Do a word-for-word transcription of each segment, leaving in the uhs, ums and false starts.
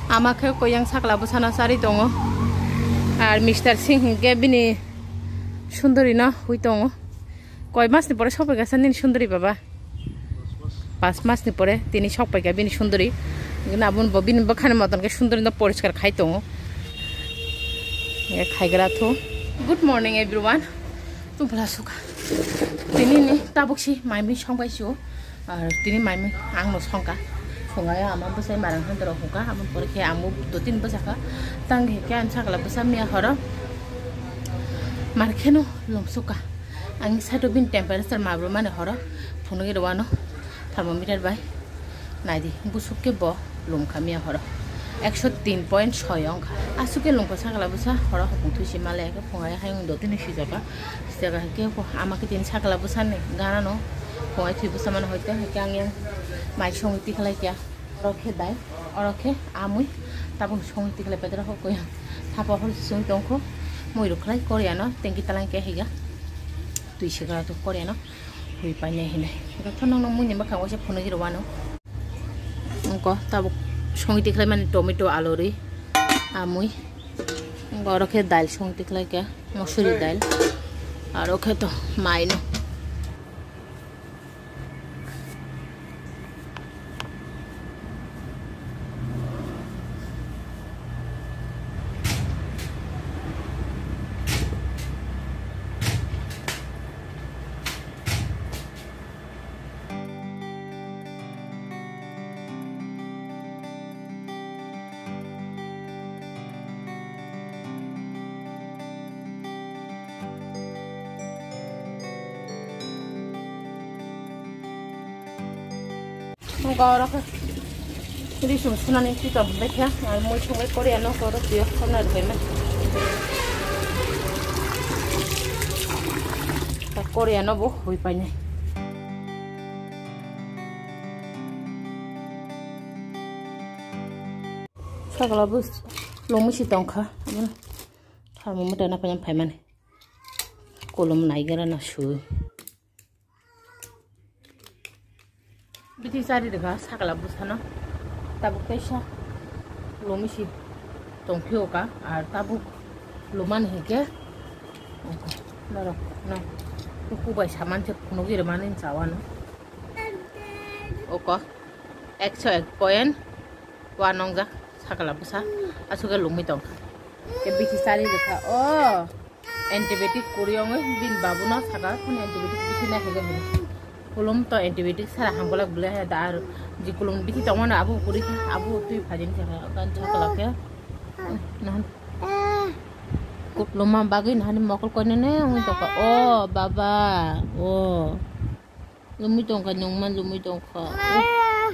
Ama khe koyang sakla bwsano charwi tongo. Ar Mister Singh hinkhe bini sundori no hui tongo. Koi mas ni pore sokphaikha sa nini sundori baba? Pas mas ni pore tini sokphaikha bini sundori. Hinkhe aboni bo bini bwkhani moton khe sundori no poriskar khai tongo. Hinkhe khaigra thu. Good morning everyone. Tubula suka. Tini ni tabuk si maimui songbai sio. Ar tini maimui ang no songka. Phungai ama bwsai marang handro huka. Ama pore khe ang bo do tin bwsaka. Tang khe ang sakla bwsa miya horo. Mar kheno lomsuka. Ang side o bin temperature mabro mani horo. Phunui rwano thermometer bai. Naidi, busuk khe bo lum kha miya horo. Ekso tin point soi wngkha. Aswk khe lum kha sakla bwsa horo hopung thwi si male khe phungai hayung do tini sijaka. Sijaka khe ama khe tini sakla bwsani gana no phungai thwi bwsa mano hoite, haikhe ang yang mai songwi tikhlai kya. Oro khe dai, oro khe amui tabuk songwi tikhlai pedra hokoi ang. Thapa hor sung tongkho, mui rwkhlai Korea no tengki talang khe higa. Twi sikra to Korea no. Hui painai hinai. Gakha nang nang mui ni bwkha waisa phunui rwano. Wngkha tabuk songwi tikhlai mani tomato, alu ri, amui. Wngkha oro khe dal songwi tikhlai khe, mosuri dal. Aro khe to mai no. Wngkha oro khe ri sum sunani twi tong bai kha, ang mui songwi Korea no koro twi khorna rwbai man. Ta Korea no bo hui painai. Sagala bo lomwi si tong kha, thermometer na paina phaimani. Kolom naigra na sui. Bithi chari rwkha sakla bwsano. Tabuk teisa lomwi si tongphio ka, ar tabuk lomani hinkhe norok no kubai saman se phunugwi rwmani chawano. Oko ekso ek point. Wa nongjak sakla bwsa aswk khe lungwi tongkha. Tei bithi chari rwkha o antibiotic kwrwi wngwi bini babuno saka phone antibiotic bithi nai hwnkhe bini kulum to antibiotic sara hambolak bwlai hai da ar je kulum bithi tongmano abo kwrwi kha abo twi phaidi wngkha gan sakla khe. Nahan kuluma bagwi nahani mokol koinene wngwi tongkha o baba o. Lumui tongkha, nungma lumui tongkha.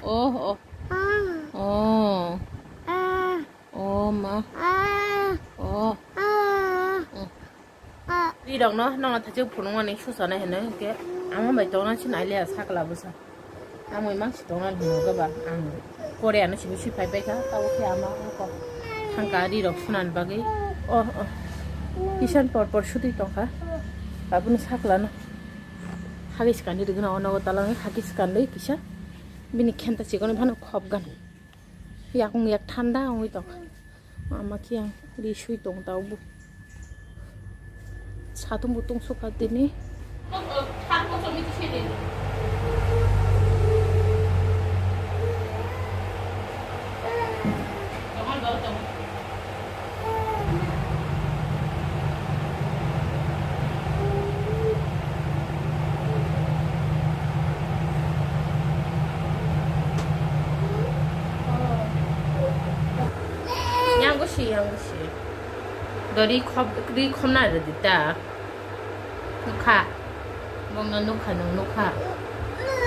Oh, oh, oh. Oh. Oh, ma. Oh. Rirokno nongno thachuk phunukmani suchana hino hinkhe ama bai tongna sinai liya sakla bwsa. Amoi mangsi tongna hino gaba ang Koreano simi sui phai paikha, tabuk khe ama oko thangkha rirok sunani bagwi. Oh, oh. Kisan por por sutwi tongkha. Aboni saklano. Hagi swkangni rwgwna o nogo talangwi hagi swkangwi kisa bini khenta chikon phano khopgan. Yakung yak thanda wngwi tong. Mama khe ang ri sui tong tao bo. Satung bo tong sukha tini. Yang go si, yang go si. Dori khop, ri khom na re dita. Nukha. Bong no nukha, nung nukha.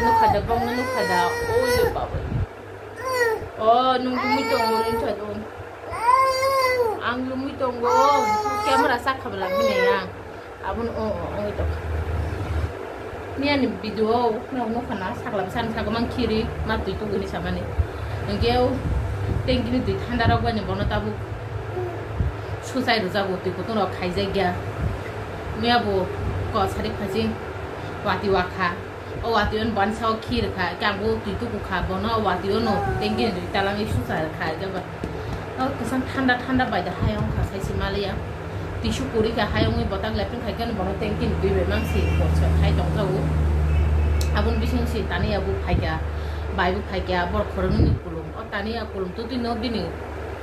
Nukha da, bong no nukha da. Oyo baba. Oh, nung lumui tongo, nung chadung. Ang lumui tongo. Camera sak khabla bini yang. Abun o, o, ongoi tok. Miya ni video o, no, no khana, sakla bwsa ni sago mang khiri, ma twi tuguni samani. Engke o, tengkini twi thanda rok bani bono tabuk. Suchai rwjago, twi kutung rok khaijak ya. Miya bo, ko sarik phajing, wati wakha. Watwi on bansa o khi rwkha, khe ang bo twi tuku kha, bono watwi ono tengki ni twi talangwi susa rwkha, khe ba. O kwchang thanda thanda bai da hai wngkha, sai se maliya. Twi su kwrwi kha, hai wngwi botak lepin khai khe bono tengki ni twi bai mang si, bor se khai tong kha o. Aboni bising si tani ya bo phai kha, bai bo phai kha, bor khoroknwi ni kulum. O tani ya kulum tu twi no bini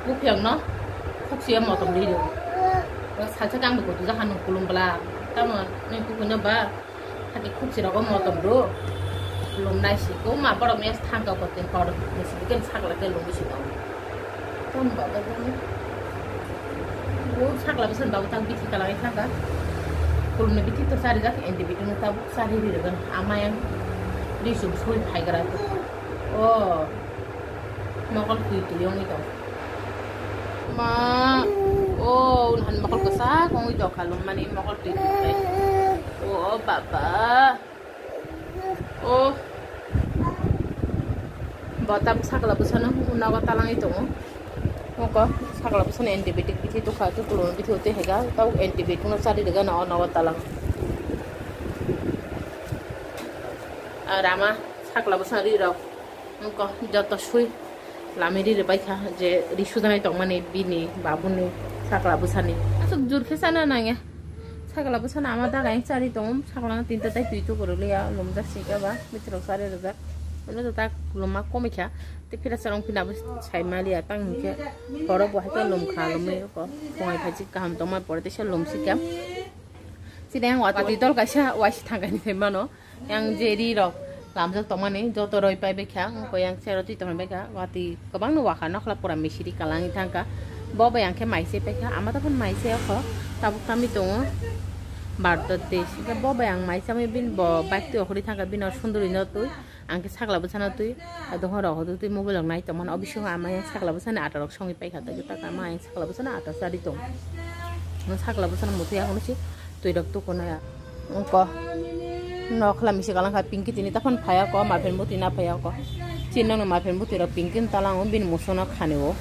buphyang no khuk si ya motom ri rw. O salsa kang bo kutu jakha nung kulum bwla, tamo nung kuku no ba. Hati khukchi rogo motom do. Lum nai si ko ma borok ni thang ka kote kor ni si ken sakla ke lum si tong. Ton ba ba ni. O sakla bwsa ba tang bithi kala thang ka. Kulum ni bithi to sari jak endi bithi no ta sari ri gan ama yang ri sum sui phai gra. O. Mokol twi twi wngwi tong. Ma, o, unhan mokol kwchak wngwi tong kha, lum mani mokol twi twi khai. O, baba. O. Bo tabuk sakla bwsano nogo talangwi tongo. Moko sakla bwsano antibiotic bithi tukha, tuklo bithi uti hega, tau antibiotic no chari rega no o nogo talang. Ar ama sakla bwsano ri rok. Wngkha joto sui lami ri rwbaikha je ri sujaknai tongmani bini babuni sakla bwsani. Aswk jur khe chana nangya. Sakla bwsano ama daga yang chari tongo, sakla no tinta tai twi tukuruk liya, lumjak sika ba, bitirok chari rwjak. Ulo to tak luma komikha, te phira sarong phina bo sai maliya, tang hinkhe borok bo hai khe lumkha, lumwi rwkho. Phungai phaijik kaham tongma pore teisa lumsika. Chini yang watwi dol kaisa waisi thangkani sai mano. Yang je ri rok lamjak tongmani joto roi pai baikha, wngkha yang chero twi tongbai kha, watwi kwbangno wakha nokla pura misiri kalangwi thangkha. Bo bai ang khe mai se paikha, ama tokhan mai se okho, tabuk tamwi tongo. Barda te sika bo bai ang mai chamwi bini bo bike twi okhorwi thangkha, bini o sunduri no twi, ang khe sakla bwsano twi, dohor rok hodo twi mobile rok nai tongmani, o bisingo ama yang sakla bwsani ata rok songwi paikha, tei tak ama yang sakla bwsano ata chari tong. Sakla bwsano mutwi ang se twi rok tukunai. Wngkha. Nokla misi kalang kha Pinky tini taphano phaiya ko, ma phen bo tini phaiya ko. Chini nokni ma phen bo twi rok Pinky ni talang o bini musuno khani o.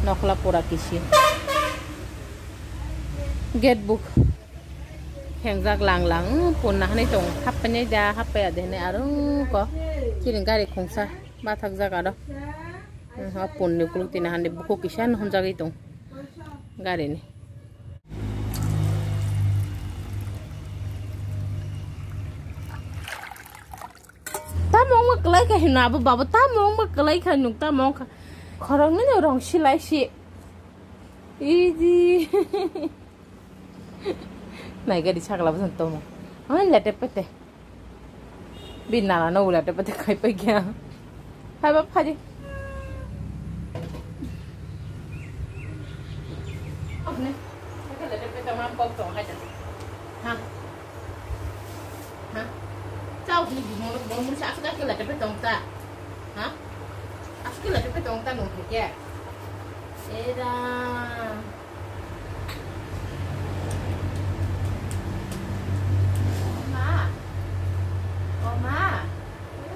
Nokla pura kisi. Gate bo khengjak lang lang, pon nahani tong, happai nai da, happai ya de hinui aro ko. Chini gari khungsa bathak jak aro. Pon ni kuluk tini hani bukhuk kisa no hwnjagwi tong gari ni. Tamo wngma kwlai kha hino abo babo, tamo wngma kwlai kha nuk, tamo wngkha khoroknwi no rong silai si. Idi. Nai gari sakla bwsano tomo. Hoi lete pete. Bini nana no ulate pate khai pai kya. Hai bab, phaidi. Apne. Hai lete pete mam kok tong hai ta. Ha. Ha. Chao ni di mo mo mo sa ka lete pete tong ta. Ha. Asu lete pete tong ta no kya. Era. Oma. Oma.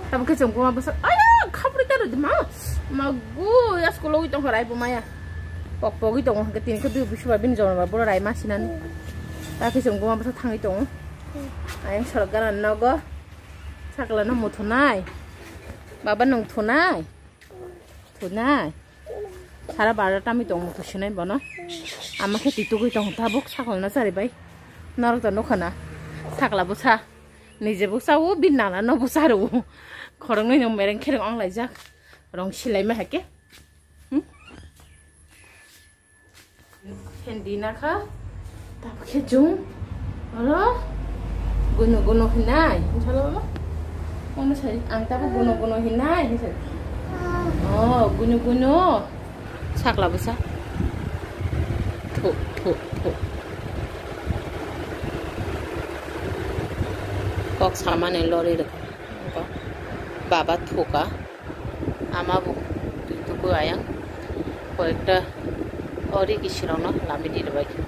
Tamo khe chwng buma bwsa. Aya, khapri ta rwdi ma. Ma gu, ya school wi tong horai buma ya. Pok pogwi tongo hwnkhe tini khe dui bwsa ba bini jora ba boro rai ma sinani. Ta khe chwng buma bwsa thangwi tongo. Ayang sorok gana nogo. Sakla no muthunai. Baba nung thunai. Thunai. Sara bara tami tong muthung sinai bono. Ama khe titugwi tong tabuk sakla no chari bai. Norok to nukha na. Sakla bwsa. Nije bwsa o bin nana no bwsa ro. Khoroknwi no mereng khereng ong laijak. Rong silai ma hake. Hmm? Hindi na kha. Tabuk khe jung. Oro. Gunu gunu hinai. Inshallah baba. Ono sai ang tabuk gunu gunu hinai. Hinsai. Oh, gunu gunu. Sakla bwsa. Thu, thu, thu. Kok samani lori rwkha. Baba thuka. Ama bo twi tuku ayang. Koyekta ori kisirokno lami di rwbaikha.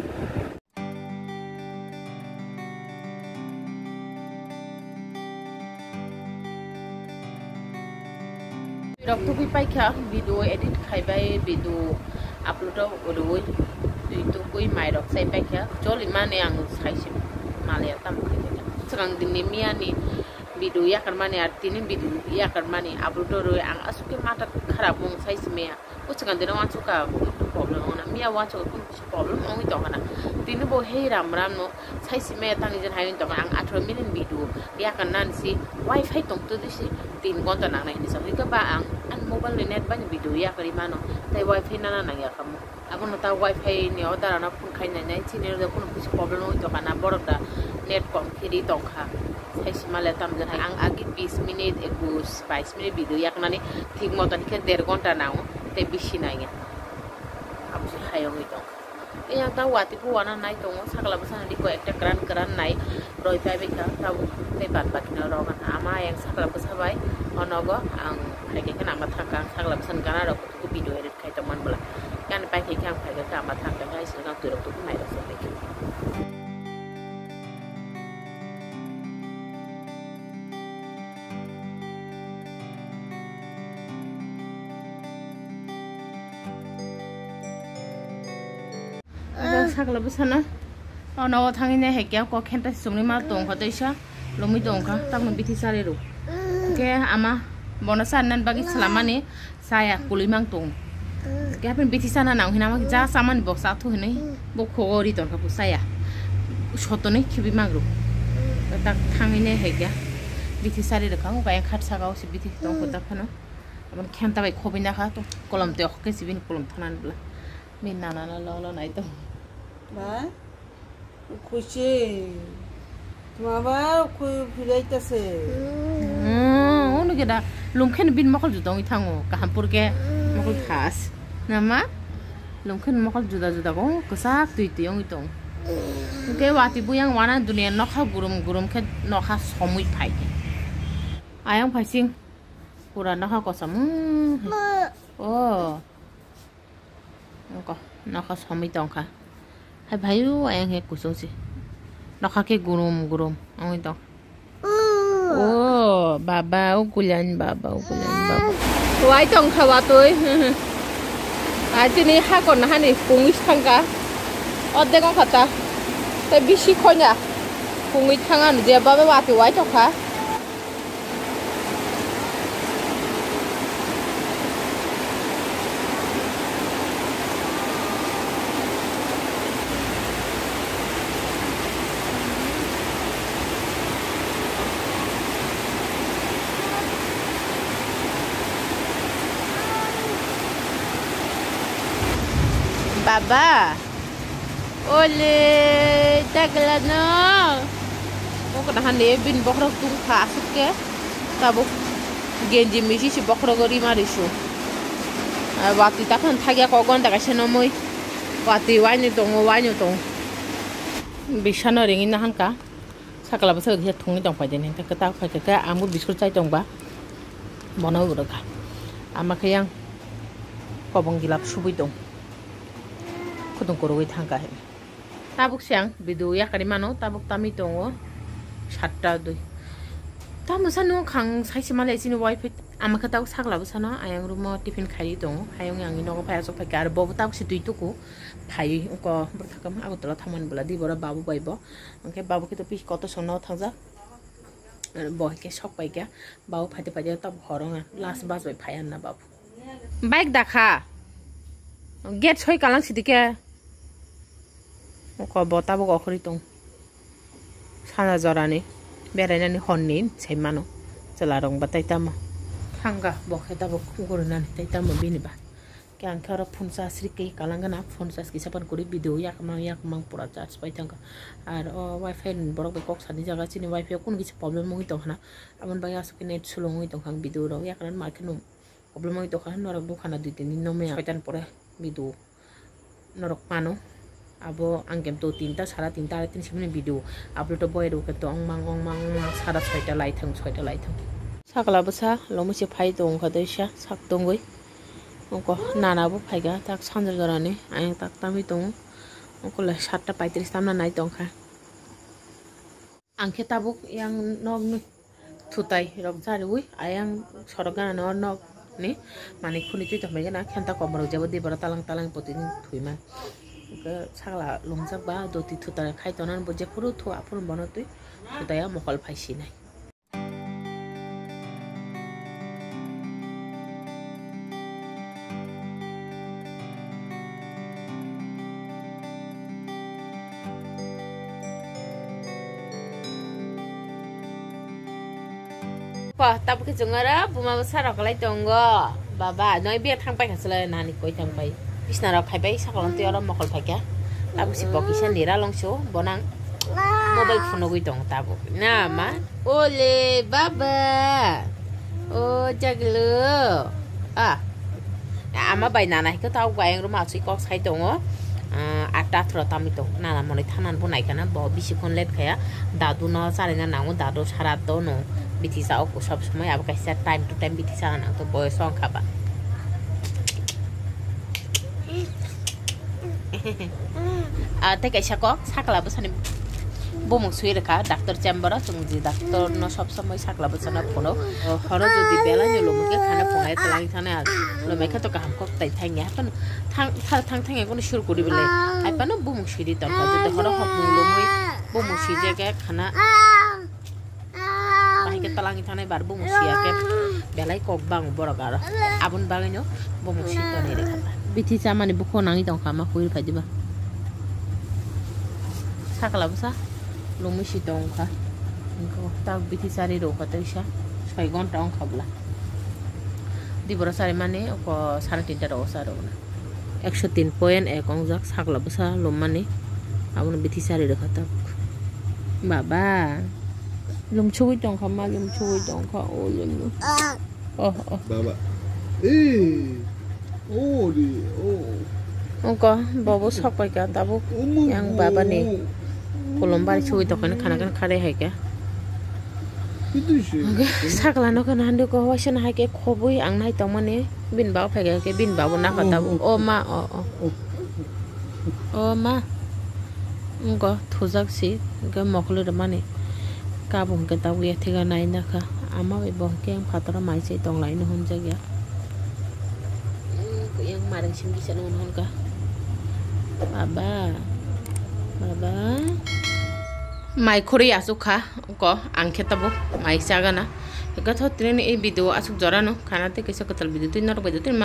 Rok tugui paikha, video edit khaibai, video upload rwi twi tugui mairok chai paikha. Joli mani ang saisi maliya tamo khaibai. Swkang dinni miyani video yakarmani ar tini video yakarmani upload rwi ang aswk khe matha kharap wng sai se maya. O swkang dino wansukha problem wngna, miya wansukha kunu kisa problem wngwi tongkha na. Tini bo hei ram ram no sai se maya tangni jen hai wngwi tongkha. Ang atharo minute video yakarnani si wifi tongtwdwi si tin gonta nangnai hinwi sa hwnkhe ba ang ani mobile ni net bai ni video yakarwi mano tei wifi nana nangya kha mo. Abono ta wifi ni order ano phone khai nai nai, chini order phone kisa problem wngwi tongkha na, borok da net kom khe ri tongkha. Sai sima le tamjani ang agi bis minute, ekus, bais minute video yaknani thik moton khe der gonta nango, tei bisi nangya. Abo se hai wngwi tongkha. Tei ang ta watwi phuwana nai tongo, sakla bwsano diko ekta kwran kwran nai roi pai bai kha, tabuk tei bad bakino rok ama yang sakla bwsa bai onogo ang hai khe kheno ama thangkha, ang sakla bwsani gana rok. Video edit khai tongmani bwla. Ani pai khai khe ang phai khe ama thang khe hai sini ang twirok tuku mai rok se. Sakla bwsano. Ono o thangwi nai hai khe kok khenta sumui ma tong kha teisa. Lomwi tong kha, tabukno bithi chari rw. Khe ama bono charnani bagwi swlammani chaya kwlwi mang tong. Khe hapheno bithi chana nang hwnwi ama ja chamani bok cha thu hwnwi bo khogo ri tong kha bo chaya. Sotonwi khibi mang rw. Tak thangwi nai hai khe bithi chari rw kha, o kaya khat saka o se bithi tong kha tak phano. Aboni khenta bai khobwi na kha, to kolom tei okhe se bini kolom thanani bwla. Bini nana no lo lo nai tong. Ba? Khuisi. Tuma ba khu philai ta se. Hmm, ono keda lum khen bin mokol juda ongwi thango. Kaham pur ke mokol thas. Nama? Lum khen mokol juda juda ko kwchak twi twi ongwi tong. Ke wati buyang wana dunia nokha gurum gurum khe nokha somwi phai. Ayang phaising pura nokha kosom. Hmm. Oh. Nokha, nokha somwi tongkha. Hai bhaio ayang he kusung si. Nokha khe gurum gurum ongwi tong. Oh, baba, o kulan baba, o kulan baba. Wai tongkha watwi. Ai tini hakon hani pungwi thangkha. Odde kong khata. Te bisi khonya. Pungwi thanga je baba watwi wai tongkha. Baba. Ole, taglano. Oko nahan de bin bokrok tungkha asuk ke. Tabuk genji misi si bokrok rima risu. Watwi takhan thagya kok gonta kaisa nomoi. Watwi waino tongo, waino tongo. Bisano ringwi nahan ka. Sakla bwsa khe thungwi tong paide ni. Kwtak phai khe ang bo biscuit chai tong ba. Bono rwkha. Ama khe yang kobong gilap subui tong. Khudung kwrwi thangkha. Tabuk se ang video yakarwi mano, tabuk tamwi tongo satta dui. Tamo sano khang saisi male chini wife ama khe tabuk sakla bwsano ayang room o tiffin khaiwi tongo. Hayung yang nogo phai aswk phaikha, aro bobo tabuk se twi tuku phaiwi wngkha bwrwkha khe Agartala thangmani bwla di bora babu bai bo. Hwnkhe babu khe to pis kotor songno thangjak. Bo hai khe sok pai khe, babu phaide phaide tabuk hor wngya, last bus bai phai ya na babu. Bike da kha. Gate soi kalang sidi khe. Oko bo tabuk okhorwi tong. Sana jorani berainani honni sai mano. Chwla rok ba tai tamo. Thanga bo khe tabuk ugurunani tai tamo bini ba. Khe ang khe oro phone charge rikwi kalang gana, phone charge kisa pan kwrwi video yakmang yakmang pura charge pai thangkha. Ar o wifi ni borok bai kok sani jaga chini wifi o kunu kisa problem wngwi tongkha na. Aboni bagwi aswk khe net slow wngwi tongkha ang video rok yakran ma kheno. Problem wngwi tongkha norok bwkhana dui tin din no maya soitan pore video norok mano. Abo ang khe to tinta sara tinta arai tin simini video upload o boyar khe to ongmang ongmang ongmang sara soita lai thang soita lai thang. Sakla bwsa lomwi se phai tongkha doisa sak tongwi. Ongko nana bo phaikha tak sanjor jorani ayang tak tamwi tongo. Ongko lai satta paitris tamna nai tongkha. Ang khe tabuk yang nokni thutai rok jariwi ayang sorok gana no nok ni manwi khuni twi tongbai gana khenta kom rok jebo dibora talang talang poti ni thwima. Hwnkhe sakla lungjak ba doti thutai khai tongna bo jephuru thu aphuru bono twi Kudaya mokol phai sinai. Pa, tabuk khe chwng aro buma bwsa rok kwlai tongo. Baba, noi biya thang paikha chwla nani koi thang pai. Bisna rok khai pai, sakol twi oro mokol phaikha. Tabuk si bo kisa nira longso, bonang mobile phunugwi tongo tabuk. Na ma? Ole, baba. O jaglo. Ah. Ama bai nana hikhe tau bayang ruma asui kok sai tongo. Ah, atta athro tamwi tongo. Nana monwi thanan bo naikha na bo bisi khon let khaya. Dadu no charina nango, dadu sara dono. Bithi sao sob somoi abo kaisa time to time bithi sana nangto boyos wngkha ba. Ah, tei kaisa kok sakla bwsani bumung sui rwkha doctor chamber o, chwng je doctor no sob somoi sakla bwsano phunuk. O, horo jodi belai no lomwi khe khana phunai twlang thani, lomwi khe to kaham kok tai thangya. Haphano thang, thang, thang, thang, ekono sur kuri bele. Haphano bumung siri tongkha, jodi horo hok mung lomwi bumung sijak khe khana. Bahai khe twlangwi thangnai bar bumung siya khe belai kok bang borok aro. Aboni bagwino bumung si tonwi rwkha ta. Bithi chamani bukho nangwi tongkha ma khuir phai diba. Sakla bwsa lomwi si tongkha. Wngkha tak bithi chari rwkha tei sa soi gonta wngkha bwla. Diboro chari mani oko sare tinta rogo sa rwna. Ekso tin point ek ongjak sakla bwsa lummani. Abono bithi chari rwkha tabuk. Baba. Lumsugwi tongkha ma, lumsugwi tongkha, o lum. Oh, oh. Baba. Eh. Oh, di, oh. Ongko, bobo sok paikha tabuk. Yang baba ni. Kolom bari sugwi tongkha ni khana khana khare haikha. Sakla no khana hande ko waisa na haikhe khobwi ang nai tongmani. Bini baba phaikha khe bini baba nakha tabuk. Oh, oh. O ma, o, o. Oh. O ma. Wngkha thujak si, hwnkhe mokol rwmani. Kabuk hwnkhe tabuk yatheka nai nakha. Ama bai bo hwnkhe ang phataro mai chai tonglaino hwnjakya. Yang mareng simi kisa no hwnka. Baba. Baba. Mai khurui asuk kha. Ko ang khe tabuk mai chagana. Hwnkhe tho tini ni video asuk jorano khana tei kaisa kwtal video twi norok bai twi mal.